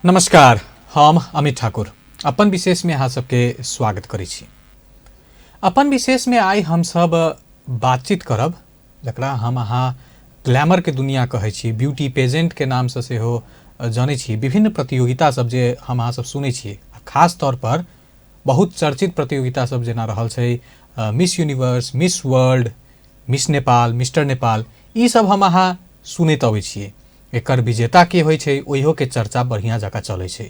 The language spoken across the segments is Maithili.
नमस्कार, हम अमित ठाकुर अपन विशेषमे अहाँ सबके स्वागत करै छी। अपन विशेषमे आइ हमसब बातचीत करब जकरा हम अहाँ ग्लैमरके दुनिया कहै छी, ब्यूटी पेजेंटके नामसँ सेहो जनै छी। विभिन्न प्रतियोगिता सब जे हम अहाँ सब सुनै छी, खास तौर पर बहुत चर्चित प्रतियोगिता सब जेना रहल छै Miss Universe, Miss World, Miss Nepal, Mister Nepal, ई सब हम अहाँ सुनैत अबै छियै। एकर विजेता के होइ छै ओहियोके चर्चा बढ़िआँ जकाँ चलै छै।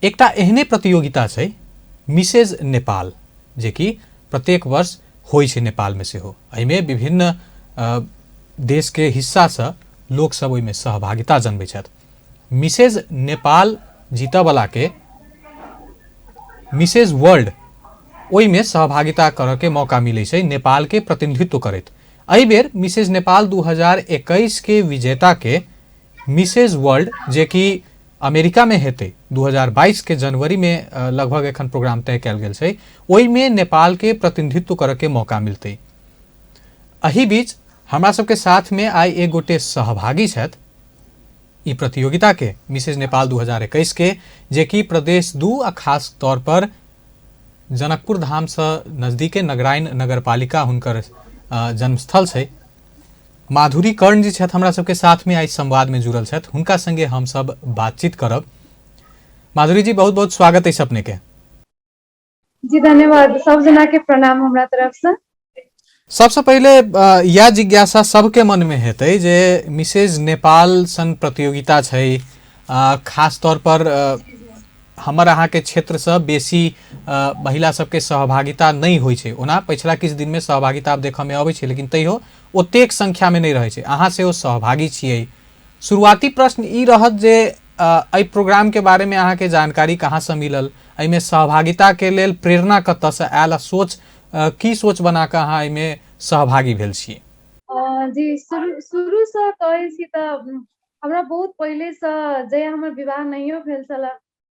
एकटा एहने प्रतियोगिता छै मिसेज नेपाल, जेकि प्रत्येक वर्ष होइ छै नेपालमे सेहो। एहिमे विभिन्न देशके हिस्सासँ लोकसब ओहिमे सहभागिता जनबै छथि। मिसेज नेपाल जीतऽवलाके मिसेज वर्ल्ड ओहिमे सहभागिता करऽके मौका मिलै छै नेपालके प्रतिनिधित्व करैत। एहि बेर मिसेज नेपाल 2021 के विजेताके मिसेज वर्ल्ड, जेकि अमेरिकामे हेतै 2022 के जनवरीमे लगभग एखन प्रोग्राम तय कयल गेल छै, ओहिमे नेपालके प्रतिनिधित्व करऽके मौका मिलतै। एहि बीच हमरा सबके साथमे आइ एक गोटे सहभागी छथि ई प्रतियोगिताके मिसेज नेपाल 2021 के, जेकि प्रदेश 2 आ खास तौर पर जनकपुर धामसँ नजदीके नगराइन नगरपालिका हुनकर जन्मस्थल छै। माधुरी कर्ण जी छथि हमरा सबके साथमे आइ संवादमे जुड़ल छथि, हुनका संगे हमसब बातचीत करब। माधुरी जी, बहुत बहुत स्वागत अछि अपने के। जी धन्यवाद, सब जना के प्रणाम हमरा तरफ से। सबसे पहिले यह जिज्ञासा सबके मन में हेतै जे मिसेज नेपाल सन प्रतियोगिता छै, खास तौर पर हमर अहाँके क्षेत्रसँ बेसी महिला सबके सहभागिता नहि होइ छै। ओना पछिला किछु दिनमे सहभागिता आब देखऽमे अबै छै, लेकिन तैयो ओतेक संख्यामे नहि रहै छै। अहाँ सेहो सहभागी छियै। शुरुआती प्रश्न ई रहत जे एहि प्रोग्रामके बारेमे अहाँके जानकारी कहाँसँ मिलल, एहिमे सहभागिताके लेल प्रेरणा कतऽसँ आयल आ सोच की सोच बना कऽ अहाँ एहिमे सहभागी भेल छियै? जी, शुरूसँ कहै छी तऽ हमरा बहुत पहिलेसँ, जहिया हमर विवाह नहियो भेल छलए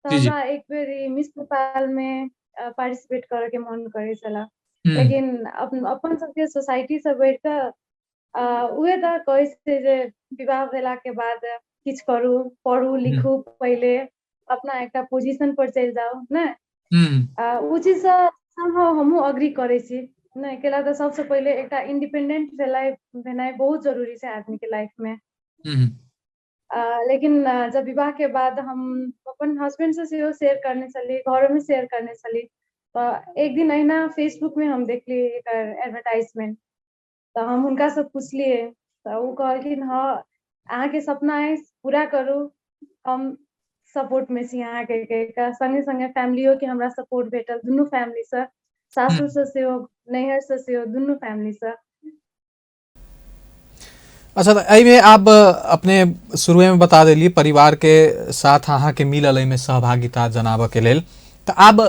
तऽ हमरा एक बेर ई मिस नेपालमे पार्टिसिपेट करऽके मन करै छलए, लेकिन अपन सबके सोसाइटीसँ बढ़ि कऽ उहे तऽ कहै छै जे विवाह भेलाके बाद किछु करू, पढ़ू लिखू, पहिले अपना एकटा पोजिशन पर चलि जाउ ने। ओ चीजसँ हमहूँ अग्री करै छी नहि केला तऽ सबसँ पहिले एकटा इंडिपेंडेंट भेनाइ भेनाइ बहुत जरूरी छै आदमीके लाइफमे। लेकिन जब विवाहके बाद हम अपन हस्बैंडसँ सेहो शेयर करने छली, घरोमे शेयर करने छली, तऽ एक दिन अहिना फेसबुकमे हम देखली एकर एडवर्टाइजमेंट, तऽ हम हुनकासँ पुछलियै तऽ ओ कहलखिन हँ अहाँके सपना अछि पूरा करू, हम सपोर्टमे छी अहाँके कहि। सङ्गे सङ्गे फैमिलियोके हमरा सपोर्ट भेटल, दुनू फैमिलीसँ, सासुरसँ सेहो नैहरसँ सेहो, दुनू फैमिलीसँ। अच्छा, तऽ एहिमे आब अपने शुरुएमे बता देलियै परिवारके साथ अहाँके मिलल एहिमे सहभागिता जनाबऽके लेल, तऽ आब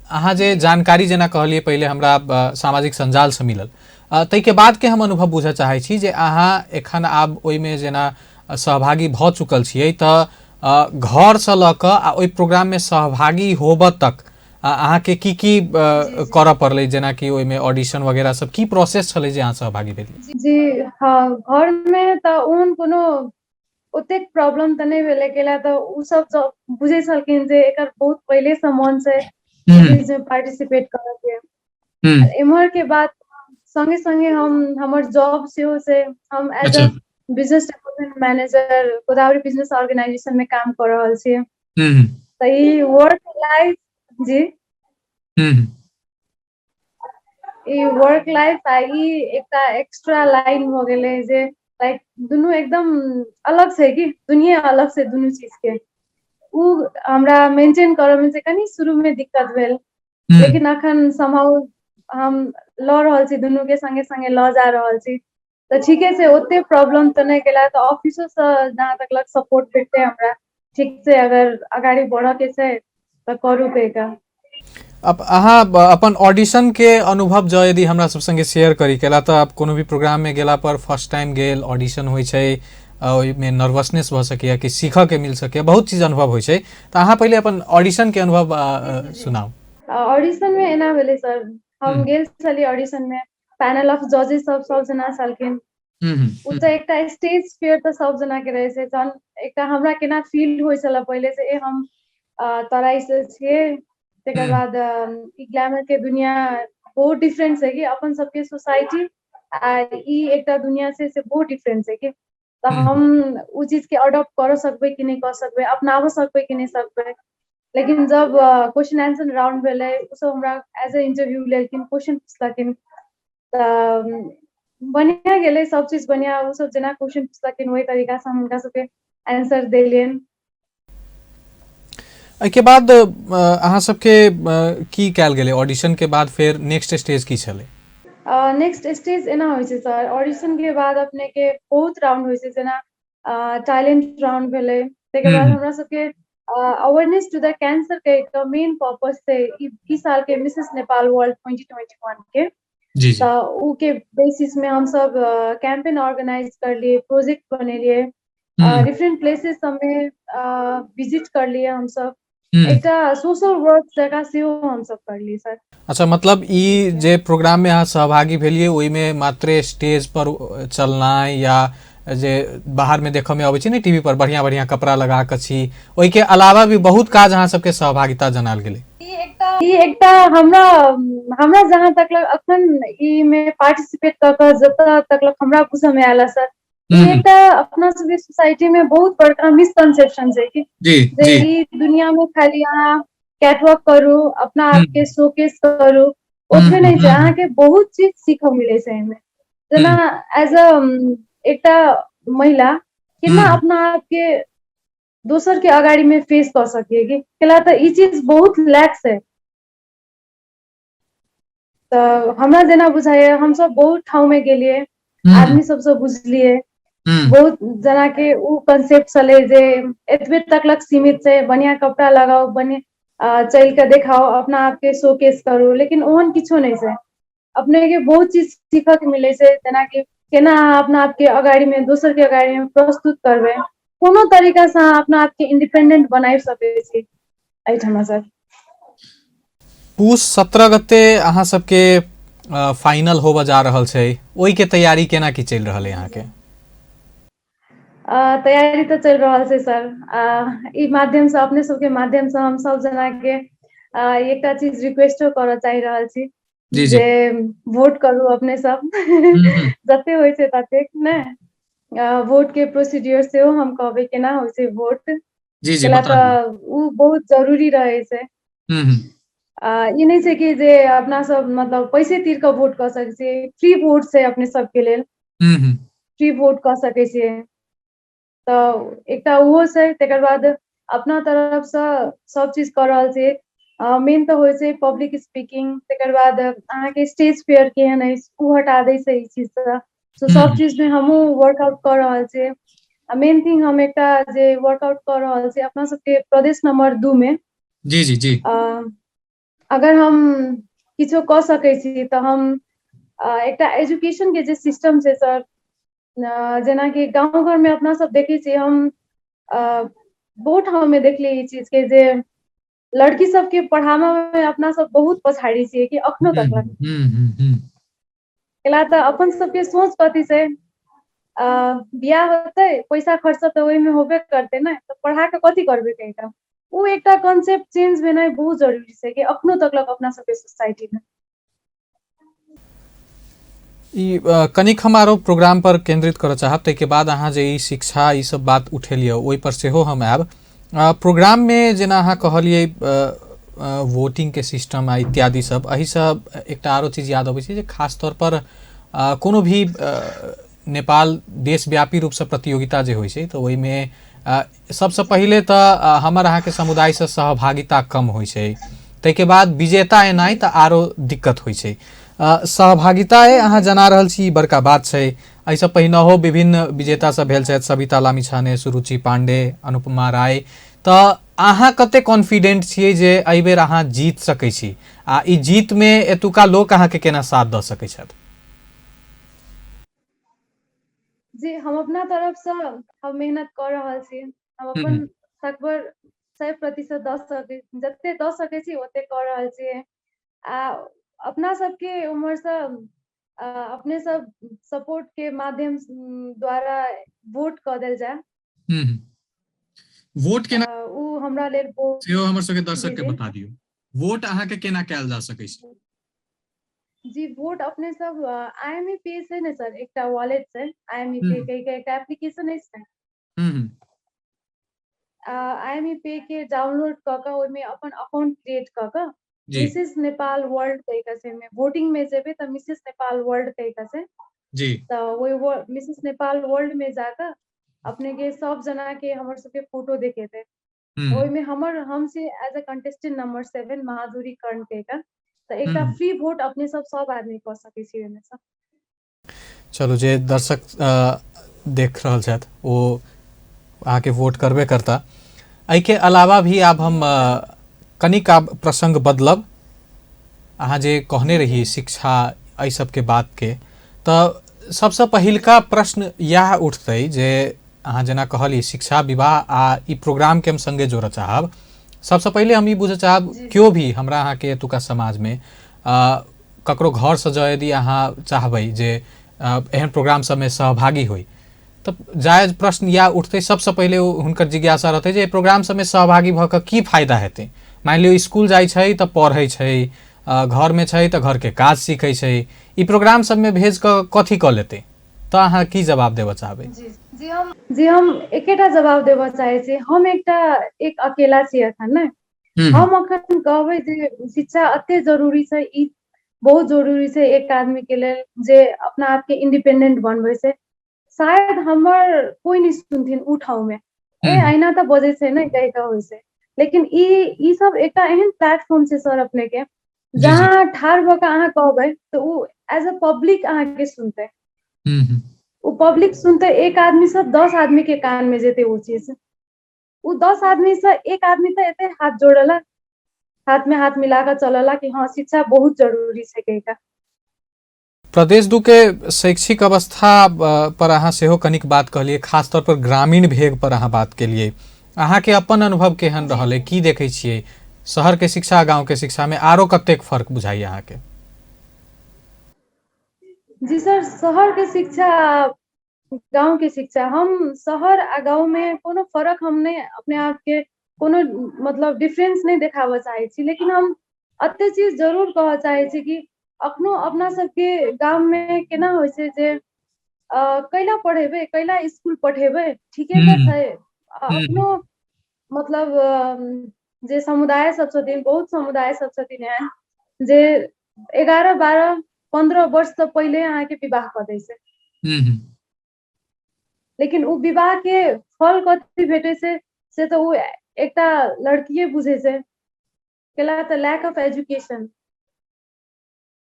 अहाँ जे जानकारी जेना कहलियै पहिले हमरा सामाजिक सञ्जालसँ मिलल, ताहिके बादके हम अनुभव बुझऽ चाहै छी जे अहाँ एखन आब ओहिमे जेना सहभागी भऽ चुकल छियै तऽ घरसँ लऽ कऽ आ ओहि प्रोग्राममे सहभागी होबऽ तक अहाँके की की करऽ पड़लै, जेनाकि ओहिमे ऑडिशन वगैरह सब की प्रोसेस छलै जे अहाँ सहभागी भेलियै? जी हँ, घरमे तऽ ओहन कोनो ओतेक प्रॉब्लम तऽ नहि भेलै, कैला तऽ ओ सब बुझै छलखिन जे एकर बहुत पहिलेसँ मन छै पार्टिसिपेट करऽ के। एम्हर के बात संगे संगे हम हमर जॉब सेहो छै, हम as a business development manager Godavari business organisation में काम कर रहल छी। तऽ ई वर्क लाइफ जी ई वर्क लाइफ आ ई एकटा एक्स्ट्रा लाइन भऽ गेलै जे लाइक दुनू एकदम अलग छै, कि दुनिया अलग छै दुनू चीज के। उ हमरा मेंटेन करऽ मे से कनि शुरू मे दिक्कत भेल, लेकिन अखन समाउ हम लऽ रहल छी, दुनू के संगे संगे लऽ जा रहल छी, तऽ ठीके छै, ओते प्रॉब्लम तऽ नहि केला। तऽ ऑफिसो से जहाँ तक लग सपोर्ट भेटतै हमरा, ठीक छै, अगर अगाडि बढ़ऽ के छै तऽ करू कहि कऽ। अब अहाँ अपन ऑडिशन के अनुभव जँ यदि हमरा सब संगे शेयर करी, केला तऽ आप कोनो भी प्रोग्राम में गेला पर फर्स्ट टाइम गेल ऑडिशन होइ छै, ओहिमे नर्वसनेस भऽ सकैए कि सीखऽ के मिल सकैए, बहुत चीज अनुभव होइ छै, तऽ अहाँ पहिले अपन ऑडिशन के अनुभव सुनाउ। ऑडिशन में एना भेलै सर, हम गेल छलियै ऑडिशन में, पैनल ऑफ जजेस सब सब जना छलखिन, ओ तऽ एकटा स्टेज फियर तऽ सब जना के रहै छै। जहन एकटा हमरा केना फील होइ छलै पहिले से ए हम तराई से छियै, तकर बाद ई ग्लैमर के दुनिया बहुत डिफरेंट छै कि अपन सबके सोसाइटी आ ई एकटा दुनिया छै से बहुत डिफरेंट छै कि तऽ हम ओ चीज के अडॉप्ट कर सकबै कि नहि कऽ सकबै, अपनाबऽ सकबै कि नहि सकबै। लेकिन जब क्वेश्चन आंसर राउंड भेलै, ओ सब हमरा एज ए इंटरव्यू लेलखिन, क्वेश्चन पुछलखिन तऽ बढ़िया गेलै सब चीज बढ़िया। ओ सब जेना क्वेश्चन पुछलखिन ओहि तरीका से हम हुनका सबके आंसर देलियनि। एहिके बाद अहाँ सबके की कयल गेलै ऑडिशन के बाद? फेर नेक्स्ट स्टेज की छलै? नेक्स्ट स्टेज एना होइ छै सर, ऑडिशन के बाद अपने के बहुत राउंड होइ छै, जेना टैलेंट राउंड भेलै, तकर बाद हमरा सबके अवेयरनेस टू the cancer के एक मेन पर्पस छै ई साल के मिसेस नेपाल वर्ल्ड 2021 के। तऽ उ के बेसिस में हम सब कैंपेन ऑर्गेनाइज करलिए, प्रोजेक्ट बनेलिए, डिफरेंट प्लेसेस सब में विजिट करलिए हम सब, एकटा सोशल वर्क जगह सेहो हम सब करलिए सर। अच्छा, मतलब ई जे प्रोग्राम में अहाँ सहभागी भेलिए ओहिमे मात्रे स्टेज पर चलनाइ या जे बाहर में देखऽ में अबै छै ने टीवी पर बढ़िया बढ़िया कपड़ा लगा कऽ छी, ओहिके अलावा भी बहुत काज अहाँ सबके सहभागिता जनायल गेलै। ई एकटा हमरा हमरा जहाँ तक लग अखन ई में पार्टिसिपेट कऽ कऽ जतऽ तक लग हमरा बुझऽ में आयल सर, ई एकटा अपना सबके सोसाइटी में बहुत बड़का मिसकंसेप्शन छै कि जे ई दुनिया में खाली अहाँ कैटवॉक करू, अपना आप के शोकेस करू, ओतबे नहि छै, अहाँके बहुत चीज सीखऽ मिलै छै एहिमे। जेना एज अ एकटा महिला केना अपना आप के दोसर के अगाडि में फेस कऽ सकिए कि कैला तऽ ई चीज बहुत लैक छै। तऽ हमरा जेना बुझाइए हमसब बहुत ठाउँ में गेलियै, आदमी सबसँ बुझलियै, बहुत जना के उ कंसेप्ट छलै जे एतबे तक लग सीमित छै, बढ़िया कपड़ा लगाउ, बढ़िया चलि के देखाउ, अपना आप के शोकेस करू, लेकिन ओहन किछो नहि छै। अपने के बहुत चीज सीखऽ के मिलै छै, जेनाकि केना अहाँ अपना आप के अगाडि में दोसर के अगाडि में प्रस्तुत करबै, कोनो तरीका से अहाँ अपना आप के इंडिपेंडेंट बनाबि सकै छी एहिठाम सर। पूस 17 गते अहाँ सबके फाइनल होबऽ जा रहल छै, ओहिके तैयारी केना की चलि रहल है अहाँके? तैयारी तऽ चलि रहल छै सर। ई माध्यम से अपने सबके माध्यम से हम सब जना के एकटा चीज रिक्वेस्टो करऽ चाहि रहल छी जे वोट करू अपने सब, जते होइ छै ततेक ने। वोट के प्रोसीड्योर सेहो हम कहबै केना होइ छै वोट, तऽ उ बहुत जरूरी रहै छै। ई नहि छै कि जे अपना सब मतलब पैसे तीर कऽ वोट कऽ सकै छियै, फ्री वोट छै अपने सबके लेल, फ्री वोट कऽ सकै छियै, तऽ एकटा ओहो छै। तकर बाद अपना तरफसँ सब चीज कऽ रहल छियै। मेन तऽ होइ छै पब्लिक स्पीकिंग, तकर बाद अहाँके स्टेज फियर केहन अछि ओ हटा दै छै ई चीजसँ। सब चीज में हमहूँ वर्कआउट कऽ रहल छियै। आ मेन थिंग हम एकटा जे वर्कआउट कऽ रहल छी अपना सबके प्रदेश नंबर 2 में, जी जी जी, अगर हम किछो कऽ सकै छी तऽ हम एकटा एजुकेशन के जे सिस्टम छै सर, जेनाकि गाँव घरमे अपना सब देखै छियै, हम बहुत ठाममे देखलियै ई चीज के जे लड़की सबके पढ़ाबऽ मे अपना सब बहुत पछाड़ी छियै कि अखनो तक। कैला तऽ अपन सबके सोच कथी छै, बियाह होतै पैसा खर्चा तऽ ओहिमे होबे करतै ने, तऽ पढ़ा कऽ कथी करबै कहिके। ओ एकटा कॉन्सेप्ट चेंज भेनाइ बहुत जरूरी छै कि अखनो तक लग अपना सबके सोसाइटी मे। ई कनिक हम आरो प्रोग्राम पर केंद्रित करऽ चाहब, ताहिके बाद अहाँ जे ई शिक्षा ई सब बात उठेलियै ओहि पर सेहो हम आयब। प्रोग्राम में जेना अहाँ कहलियै वोटिंग के सिस्टम आ इत्यादि सब, एहिसँ एकटा आरो चीज याद अबै छै जे खास तौर पर कोनो भी नेपाल देशव्यापी रूपसँ प्रतियोगिता जे होइ छै तऽ ओहिमे सबसँ पहिले तऽ हमर अहाँके समुदायसँ सहभागिता कम होइ छै, ताहिके बाद विजेता एनाइ तऽ आरो दिक्कत होइ छै। सहभागिता अहाँ जना रहल छी, ई बड़का बात छै। एहिसँ पहिनहो विभिन्न विजेता सब भेल छथि, सविता लामिछाने, सुरुचि पांडे, अनुपमा राय। तऽ अहाँ कते कॉन्फिडेंट छियै जे एहिबेर अहाँ जीत सकै छी, आ ई जीतमे एतुका लोक अहाँके केना साथ दऽ सकै छथि? जी, हम अपना तरफसँ हम मेहनत कऽ रहल छी, हम अपन सकबर 100% दऽ सकै, जते दऽ सकै छी ओते कऽ रहल छियै। आ अपना सबके उम्हरसँ अपने सब सपोर्ट के माध्यम द्वारा वोट कऽ देल जाय। वोट केना ओ हमरा लेल सेहो हमर सबके दर्शक के बता दियौ, वोट अहाँके केना कयल जा सकै छै? जी, वोट अपने सब आईएमई पे छै ने सर, एकटा वॉलेट छै आईएमई पे कहि के एकटा एप्लीकेशन अछि ने, आईएमई पे के डाउनलोड कऽ कऽ ओहिमे अपन अकाउंट क्रिएट कऽ कऽ मिसेस नेपाल वर्ल्ड कहि के छै, वोटिंग में जेबै तऽ मिसेस नेपाल वर्ल्ड कहि के छै जी, तऽ ओहि मिसेस नेपाल वर्ल्ड में जाकऽ अपने के सब जना के हमर सबके फोटो देखेतै। ओहिमे हमर हम से as a contestant number 7 Madhuri Karna के तऽ एकटा फ्री वोट अपने सब सब आदमी कऽ सकै छी ओहिमे सँ। चलू, जे दर्शक देख रहल छथि ओ अहाँके वोट करबे करता। एहिके अलावा भी आब हम कनिक आब प्रसङ्ग बदलब। अहाँ जे कहने रही शिक्षा एहि सबके बातके, तऽ सबसँ पहिलका प्रश्न इएह उठतै जे अहाँ जेना कहलियै शिक्षा, विवाह आ ई प्रोग्रामके हम सङ्गे जोड़ऽ चाहब। सबसँ पहिले हम ई बुझऽ चाहब, केओ भी हमरा अहाँके एतुका समाजमे ककरो घरसँ जँ यदि अहाँ चाहबै जे एहन प्रोग्राम सबमे सहभागी होइ, तऽ जायज प्रश्न इएह उठतै, सबसँ पहिले हुनकर जिज्ञासा रहतै जे एहि प्रोग्राम सबमे सहभागी भऽ कऽ की फायदा हेतै। मानि लियौ स्कूल जाइ छै तऽ पढ़ै छै, घरमे छै तऽ घरके काज सीखै छै, ई प्रोग्राम सबमे भेज कऽ कथी कऽ लेतै? तऽ अहाँ की जवाब देबऽ चाहबै? जी, हम एकेटा जवाब देबऽ चाहै छी। हम एकटा एक अकेला छी अखन ने, हम अखन कहबै जे शिक्षा एते जरूरी छै, ई बहुत जरूरी छै एक आदमी के लेल जे अपना आपके इंडिपेंडेंट बनबै छै। शायद हमर कोइ नहि सुनथिन उ ठाउँ में, ए अहिना तऽ बजै छै ने कहि कऽ होइ छै, लेकिन ई सब एकटा एहन प्लेटफॉर्म छै सर अपने के, जहाँ ठाढ़ भऽ कऽ अहाँ कहबै तऽ उ एज अ पब्लिक अहाँके सुनतै। ओ पब्लिक सुनतै, एक आदमी से 10 आदमी के कान में जेतै ओ चीज। ओ 10 आदमी से एक आदमी तऽ एते हाथ जोड़ला, हाथ में हाथ मिला कऽ चलला कि हाँ शिक्षा बहुत जरूरी छै कहि कऽ। प्रदेश 2 के शैक्षिक अवस्था पर अहाँ सेहो कनिक बात कहलियै, खास तौर पर ग्रामीण भेग पर अहाँ बात केलियै। अहाँके अपन अनुभव केहन रहल है? की देखै छियै शहर के शिक्षा गाँव के शिक्षा में आरो कतेक फर्क बुझाइए अहाँके? जी सर, शहर के शिक्षा गाँव के शिक्षा, हम शहर आ गाँव में कोनो फरक हम नहीं अपने आप के कोनो मतलब डिफरेंस नहीं देखाबऽ चाहै छी, लेकिन हम एते चीज जरूर कहऽ चाहै छी कि अखनो अपना सबके गाम में केना होइ छै जे कैला पढ़ेबै, कैला स्कूल पठेबै, ठीके तऽ छै। अखनो मतलब जे समुदाय सब छथिन, बहुत समुदाय सब छथिन एहन जे 11, 12, 15 वर्ष से पहिले अहाँके विवाह कऽ दै छै। लेकिन उ विवाह के फल कथी भेटै छै से तऽ उ एकटा लड़किए बुझै छै। कैला तऽ लैक ऑफ एजुकेशन,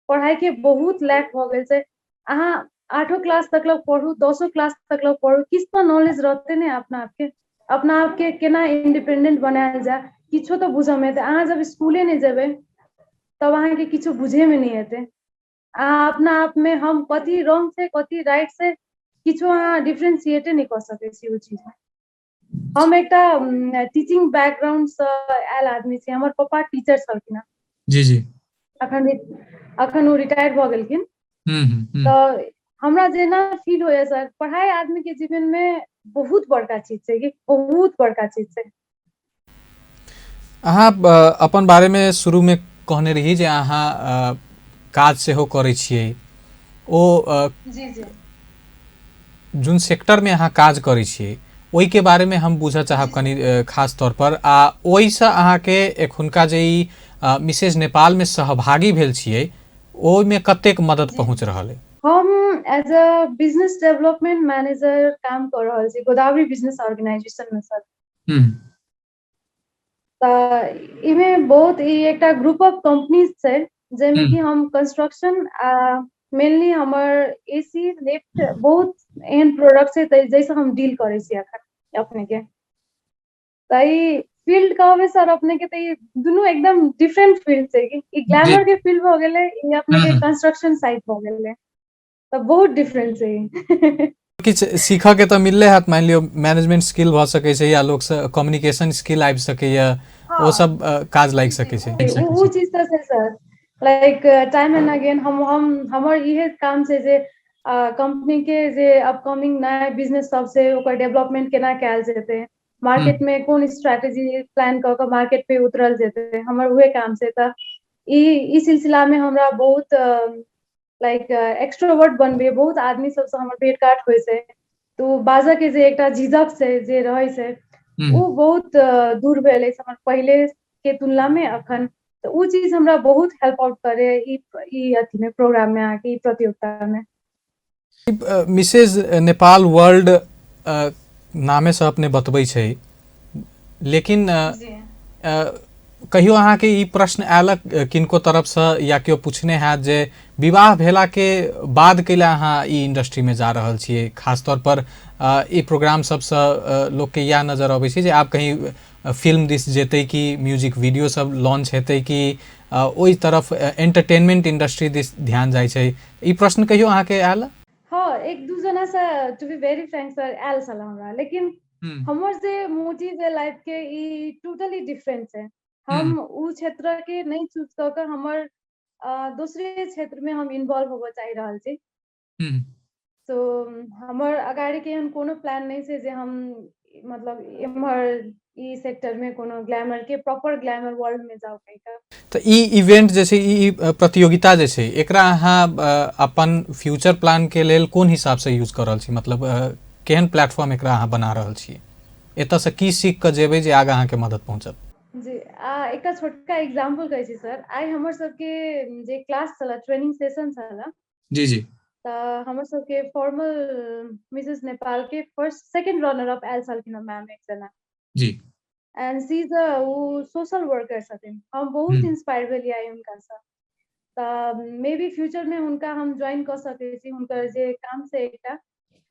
पढ़ाई के बहुत लैक भऽ गेल छै। अहाँ 8 क्लास तक लग पढ़ू, 10 क्लास तक लग पढ़ू, किछु तऽ नॉलेज रहतै ने अपना आपके, अपना आपके केना इंडिपेंडेंट बनायल जाय किछो तऽ बुझऽमे एतै। अहाँ जब स्कूले नहि जेबै तब अहाँके किछो बुझेमे नहि एतै। अहाँ अपना आपमे हम कथी रॉन्ग छै कथी राइट छै किछो अहाँ डिफ्रेंसिएटे नहि कऽ सकै छी ओ चीजमे। हम एकटा टीचिंग बैकग्राउंड से आयल आदमी छी, हमर पप्पा टीचर छलखिन हँ। जी जी। अखन ओ रिटायर भऽ गेलखिन। तऽ हमरा जेना फील होइया सर, पढ़ाई आदमी के जीवन में बहुत बड़का चीज छै, कि बहुत बड़का चीज छै। अहाँ अपन बारे में शुरू में कहने रही जे अहाँ काज सेहो करै छियै, ओ जी जी जुन सेक्टर में अहाँ काज करै छियै ओहिके बारे में हम बुझऽ चाहब कनि खास तौर पर, आ ओहिसँ अहाँके एखुनका जे ई मिसेज नेपाल में सहभागी भेल छियै ओहिमे कतेक मदद पहुँच रहल है? हम as a business development manager काम कर रहल छी गोदावरी बिजनेस ऑर्गेनाइजेशन में सर। तऽ इमे बहुत ई एकटा ग्रुप ऑफ कंपनीज छै जाहिमे कि हम कंस्ट्रक्शन आ मेनली हमर एसी लिफ्ट बहुत एहन प्रोडक्ट छै जाहिसँ हम डील करै छी अखन अपने के। तऽ ई फील्ड कहबै सर अपने के तऽ ई दुनू एकदम डिफरेंट फील्ड छै, कि ई ग्लैमर के फील्ड भऽ गेलै, ई अपने के कंस्ट्रक्शन साइट भऽ गेलै, तऽ बहुत डिफरेंट छै। किछु सीखऽ के तऽ मिलले हैत, मानि लियौ मैनेजमेंट स्किल भऽ सकै छै या लोकसँ कम्युनिकेशन स्किल आबि सकैया, ओ सब काज लागि सकै छै। ओ चीज तऽ छै sir, like time and again हम हमर इहे काम छै जे कंपनी के जे अपकमिंग नया बिजनेस सब छै ओकर डेवलपमेंट केना कयल जेतै, मार्केट में कोन स्ट्रेटेजी प्लान कऽ कऽ मार्केट पे उतरल जेतै, हमर उहे काम छै। तऽ ई सिलसिला में हमरा बहुत लाइक एक्सट्रोवर्ट बनबे, बहुत आदमी सबसँ हमर भेंट घाट होइ छै, तऽ ओ बाजऽ के जे एकटा झिझक छै जे रहै छै ओ बहुत दूर भेल अछि हमर पहिले के तुलना में अखन। तऽ ओ चीज हमरा बहुत हेल्प आउट करे ई अथी में प्रोग्राम में, अहाँके ई प्रतियोगिता में। मिसेज नेपाल वर्ल्ड नामे से अपने बतबै छै, लेकिन कहियो अहाँके ई प्रश्न आयलक किनको तरफसँ या केओ पूछने हैत जे विवाह भेलाके बाद कैला अहाँ ई इंडस्ट्रीमे जा रहल छियै? खास तौर पर ई प्रोग्राम सबसँ लोकके इएह नजर अबै छै जे आब कहीं फिल्म दिस जेतै कि म्यूजिक वीडियो सब लॉन्च हेतै कि ओहि तरफ एंटरटेनमेंट इंडस्ट्री दिस ध्यान जाइ छै। ई प्रश्न कहियो अहाँके आयल? हँ, एक दू जना से to be very frank sir आयल छल हमरा, लेकिन हमर जे मोटिव है लाइफ के ई टोटली डिफरेंट छै। हम उ क्षेत्र के नहि चूज कऽ कऽ हमर दोसरे क्षेत्र में हम इन्वॉल्व होबऽ चाहि रहल छी। तो हमर अगाडि के एहन कोनो प्लान नहि छै जे हम मतलब एम्हर ई सेक्टर में कोनो ग्लैमर के प्रॉपर ग्लैमर वर्ल्ड में जाउ कहिके। तऽ ई इवेंट जे छै, ई प्रतियोगिता जे छै, एकरा अहाँ अपन फ्यूचर प्लान के लेल कोन हिसाबसँ यूज कऽ रहल छी? मतलब केहन प्लेटफॉर्म एकरा अहाँ बना रहल छी? एतऽसँ की सीख कऽ जेबै जे आगाँ अहाँके मदद पहुँचत? जी, एकटा छोटका एग्जाम्पल कहै छी सर। आइ हमर सबके जे क्लास छलै, ट्रेनिंग सेशन छलै, जी जी तऽ हमर सबके फॉर्मल मिसेस नेपाल के फर्स्ट सेकंड रनर अप आयल छलखिन मैम एकजना। जी and she is O social worker छथिन। हम बहुत इंस्पायर भेलियै हुनकासँ। तऽ मे बी फ्यूचर में हुनका हम ज्वाइन कऽ सकै छी। हुनकर जे काम छै एकटा,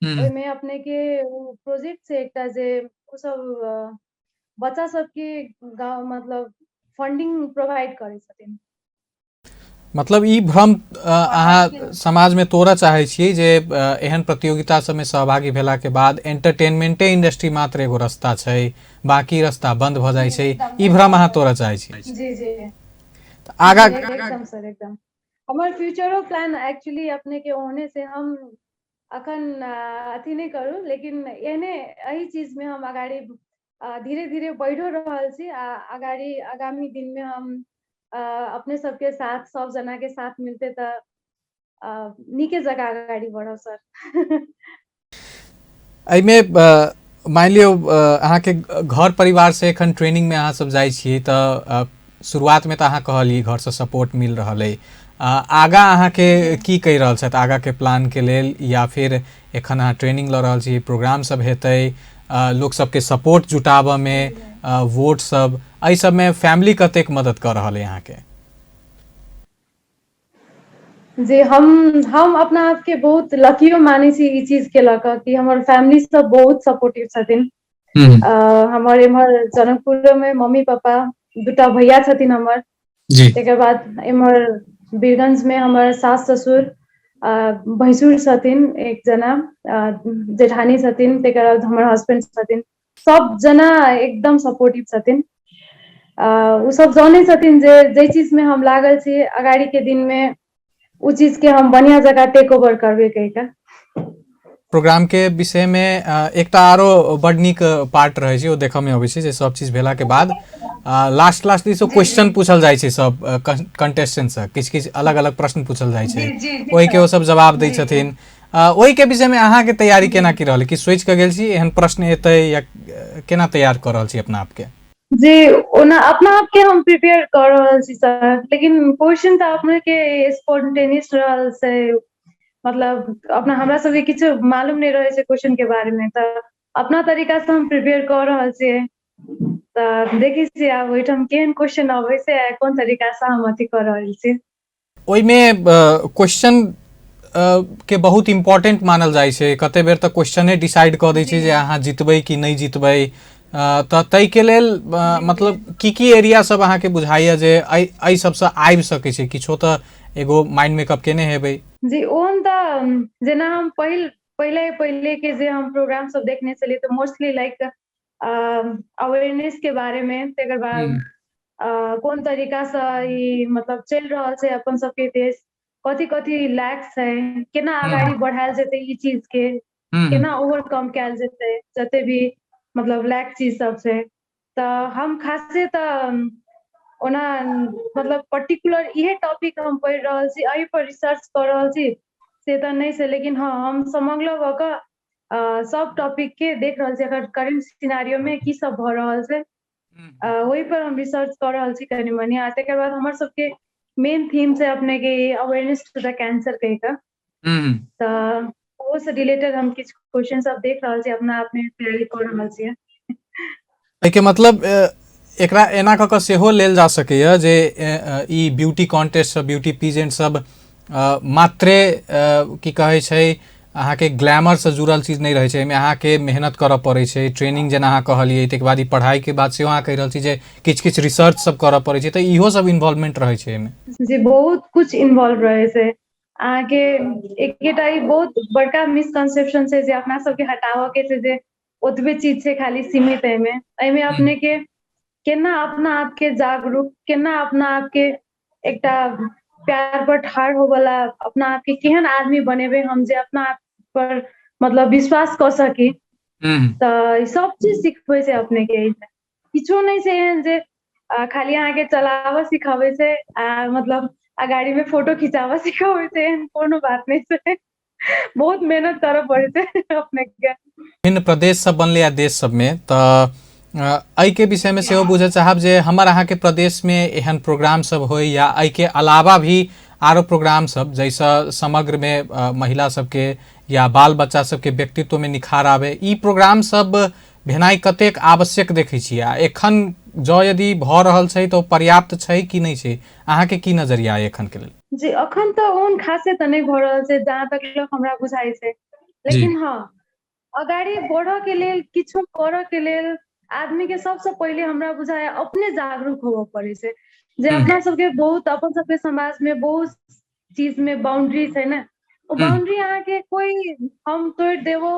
ओहिमे अपने के ओ प्रोजेक्ट छै एकटा जे ओ सब बच्चा सबके गाँव मतलब फंडिंग प्रोवाइड करै छथिन। मतलब ई भ्रम अहाँ समाजमे तोड़ऽ चाहै छियै जे एहन प्रतियोगिता सबमे सहभागी भेलाके बाद एंटरटेनमेंटे इंडस्ट्री मात्र एगो रास्ता छै, बाकी रास्ता बंद भऽ जाइ छै, ई भ्रम अहाँ तोड़ऽ चाहै छियै? जी जी। आगा एकदम सर, एकदम। हमर फ्यूचरो प्लान एक्चुअली अपने के ओहने से हम अखन अथी नहि करू, लेकिन एहने एहि चीज में हम अगाडि धीरे धीरे बढ़िओ रहल छी आ अगाडि आगामी दिन में हम अपने सबके साथ सब जना के साथ मिलते तऽ नीके जगह अगाडि बढ़ब सर। एहिमे मानि लियौ अहाँके घर परिवार से एखन ट्रेनिंग में अहाँ सब जाइ छियै तऽ शुरुआत में तऽ अहाँ कहलियै घरसँ सपोर्ट मिल रहल अइ, आगाँ अहाँके की कहि रहल छथि आगाँ के प्लान के लेल? या फिर एखन अहाँ ट्रेनिंग लऽ रहल छी, प्रोग्राम सब हेतै, लोक सबके सपोर्ट जुटाबऽ में, वोट सब, एहि सबमे फैमिली कतेक मदद कऽ रहल अइ अहाँके? जी, हम अपना आपके बहुत लकियो मानै छी ई चीज के लऽ कऽ कि हमर फैमिली सब बहुत सपोर्टिव छथिन। हमर एम्हर जनकपुर में मम्मी पापा, दूटा भैया छथिन हमर, तकर बाद एम्हर बीरगंज में हमर सास ससुर, भैंसुर छथिन एक जना, जेठानी छथिन, तकर बाद हमर हस्बैंड छथिन, सब जना एकदम सपोर्टिव छथिन। ओ सब जानै छथिन जे जाहि चीज में हम लागल छी अगाडि के दिन में ओ चीज के हम बढ़िया जगह टेक ओवर करबै कहि कऽ। प्रोग्राम के विषय में एकटा आरो बड नीक पार्ट रहै छै, ओ देखऽ में अबै छै जे सब चीज भेला के बाद लास्ट लास्ट दिस क्वेश्चन पूछल जाइ छै सब कंटेस्टेंट से, किछु किछु अलग अलग प्रश्न पूछल जाइ छै, ओहि के ओ सब जवाब दै छथिन। ओहि के विषय में अहाँ के तैयारी केना की रहल? कि सोचि कऽ गेल छी एहन प्रश्न एतै या केना तैयार कऽ रहल छी अपना आपके? जी, ओना अपना आपके हम प्रिपेयर कऽ रहल छी सर, लेकिन क्वेश्चन तऽ अपने के स्पॉन्टेनियस रहल से मतलब अपना हमरा सबके किछु मालूम नहि रहै छै क्वेश्चन के बारे में, तऽ अपना तरीका से हम प्रिपेयर कऽ रहल छियै। तऽ देखै छियै आब ओहिठाम केहन क्वेश्चन अबै छै आ कोन तरीका से हम अथी कऽ रहल छी। ओहिमे क्वेश्चन के बहुत इम्पोर्टेंट मानल जाइ छै, कते बेर तऽ क्वेश्चने डिसाइड कऽ दै छै जे अहाँ जितबै कि नहि जितबै। तऽ ताहिके लेल मतलब की की एरिया सब अहाँके बुझाइया जे एहि सबसँ आबि सकै छै? किछो तऽ एगो माइंड मेकअप केने हेबै। जी, ओहन तऽ जेना हम पहिले पहिले के जे हम प्रोग्राम सब देखने छलियै तऽ मोस्टली लाइक अवेयरनेस के बारे में, तकर बाद कोन तरीकासँ ई मतलब चलि रहल छै अपन सबके देश, कथी कथी लैक छै, केना अगाडि बढ़ायल जेतै ई चीजके, केना ओवरकम कयल जेतै जते भी मतलब लैक चीज सब छै। तऽ हम खासे तऽ ओना मतलब पर्टिकुलर इहे टॉपिक हम पढ़ि रहल छी, एहि पर रिसर्च कऽ रहल छी से तऽ नहि छै, लेकिन हँ हम समग्र भऽ कऽ सब टॉपिक के देख रहल छी, अगर करेंट सिनारियो में की सब भऽ रहल छै ओहि पर हम रिसर्च कऽ रहल छी कनि मनि। आ तकर बाद हमर सबके मेन थीम छै अपने के अवेयरनेस टू the cancer कहि कऽ, तऽ ओहोसँ रिलेटेड हम किछु क्वेश्चन सब देख रहल छी, अपना आप में तैयारी कऽ रहल छियै। एहिके मतलब एकरा एना कऽ कऽ सेहो लेल जा सकैए जे ई ब्यूटी कॉन्टेस्ट सब, ब्यूटी पीजेंट सब मात्रे की कहै छै अहाँके ग्लैमरसँ जुड़ल चीज नहि रहै छै, एहिमे अहाँके मेहनत करऽ पड़ै छै, ट्रेनिंग जेना अहाँ कहलियै, ताहिके बाद ई पढ़ाइके बाद सेहो अहाँ कहि रहल छी जे किछु किछु रिसर्च सब करऽ पड़ै छै, तऽ इहो सब इन्वॉल्वमेंट रहै छै एहिमे। जी बहुत कुछ इन्वॉल्व रहै छै अहाँके। एकेटा ई बहुत बड़का मिसकंसेप्शन छै जे अपना सबके हटाबऽ के छै जे ओतबे चीज छै खाली सीमित एहिमे। एहिमे अपने के केना अपना आपके जागरूक, केना अपना आपके एकटा प्यार पर ठाढ़ होवला, अपना आपके केहन आदमी बनेबै हम जे अपना आप पर मतलब विश्वास कऽ सकी, तऽ सब चीज सिखबै छै अपने के। एहिमे किछो नहि छै एहन जे खाली अहाँके चलाबऽ सिखाबै छै आ मतलब गाड़ी में फोटो खिचाबऽ सिखाबै छै, एहन कोनो बात नहि छै। बहुत मेहनत करऽ पड़ै छै अपने के। विभिन्न प्रदेश सब बनलै आ देश सबमे, तऽ एहिके विषयमे सेहो बुझऽ चाहब जे हमर अहाँके प्रदेशमे एहन प्रोग्राम सब होइ या एहिके अलावा भी आरो प्रोग्राम सब जाहिसँ समग्रमे महिला सबके या बाल बच्चा सबके व्यक्तित्वमे निखार आबै, ई प्रोग्राम सब भेनाइ कतेक आवश्यक देखै छियै आ एखन जँ यदि भऽ रहल छै तऽ ओ पर्याप्त छै कि नहि छै, अहाँके की नजरिया अइ एखन के लेल? जी अखन तऽ ओहन खासे तऽ नहि भऽ रहल छै जहाँ तक हमरा बुझाइ छै, लेकिन हँ अगाडि बढ़ऽ के लेल, किछो करऽ के लेल आदमी के सबसँ पहिले हमरा बुझाइ अपने जागरूक होबऽ पड़ै छै। जे अपना सबके बहुत अपन सबके समाज में बहुत चीज में बाउंड्री छै ने, ओ बाउंड्री अहाँके कोइ हम तोड़ि देबो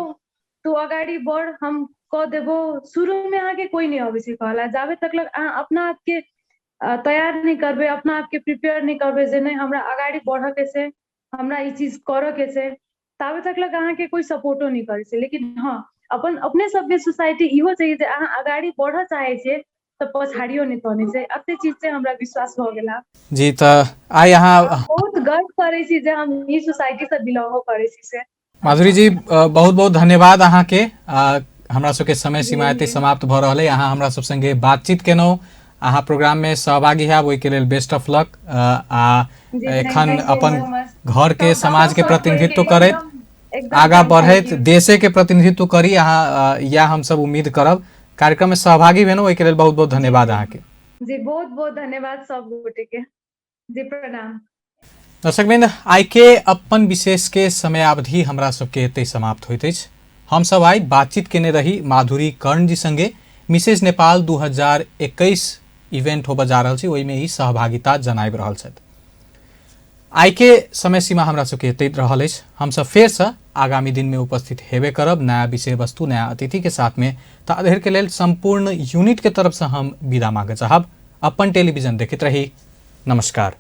तू अगाडि बढ़ हम कऽ देबो, शुरू में अहाँके कोइ नहि अबै छै कहला, जाबे तक लग अहाँ अपना आपके तैयार नहि करबै, अपना आपके प्रिपेयर नहि करबै जे नहि हमरा अगाडि बढ़ऽ के छै, हमरा ई चीज करऽ के छै, ताबे तक लग अहाँके कोइ सपोर्टो नहि करै छै। लेकिन हँ अपन अपने सबके सोसाइटी इहो छै जे अहाँ अगाडि बढ़ऽ चाहै छियै तऽ पछाड़ियो नहि तनै छै, एते चीज से हमरा विश्वास भऽ गेला। जी तऽ आइ अहाँ बहुत गर्व करै छी जे हम ई सोसाइटी से बिलोंगो करै छी से। माधुरी जी बहुत बहुत धन्यवाद अहाँके। हमरा सबके समय सीमा एते समाप्त भऽ रहल है, अहाँ हमरा सब संगे बातचीत केलहुँ, अहाँ प्रोग्राम में सहभागी हैब, ओहिके लेल बेस्ट ऑफ लक आ एखन अपन घर के समाज के प्रतिनिधित्व करैत आगा बढ़ैत देशे के प्रतिनिधित्व करी अहाँ, या हम सब उम्मीद करब। कार्यक्रम में सहभागी भेलहुँ ओहिके लेल बहुत बहुत धन्यवाद अहाँके। जी बहुत बहुत धन्यवाद सब गोटे के। जी प्रणाम। दर्शकवृंद आइ के अपन विशेष के समयावधि हमरा सबके एतै समाप्त होइत अछि। हम सब आइ बातचीत केने रही माधुरी कर्ण जी संगे, मिसेज नेपाल 2021 इवेंट होबऽ जा रहल छै ओहिमे ई सहभागिता जनाबि रहल छथि। आइ के समय सीमा हमरा सबके एतै रहल अछि। हम सब फेरसँ आगामी दिनमे उपस्थित हेबे करब नया विषय वस्तु नया अतिथि के साथमे। तऽ अधेर के लेल संपूर्ण यूनिट के तरफसँ हम विदा मांगऽ चाहब। अपन टेलीविजन देखैत रही। नमस्कार।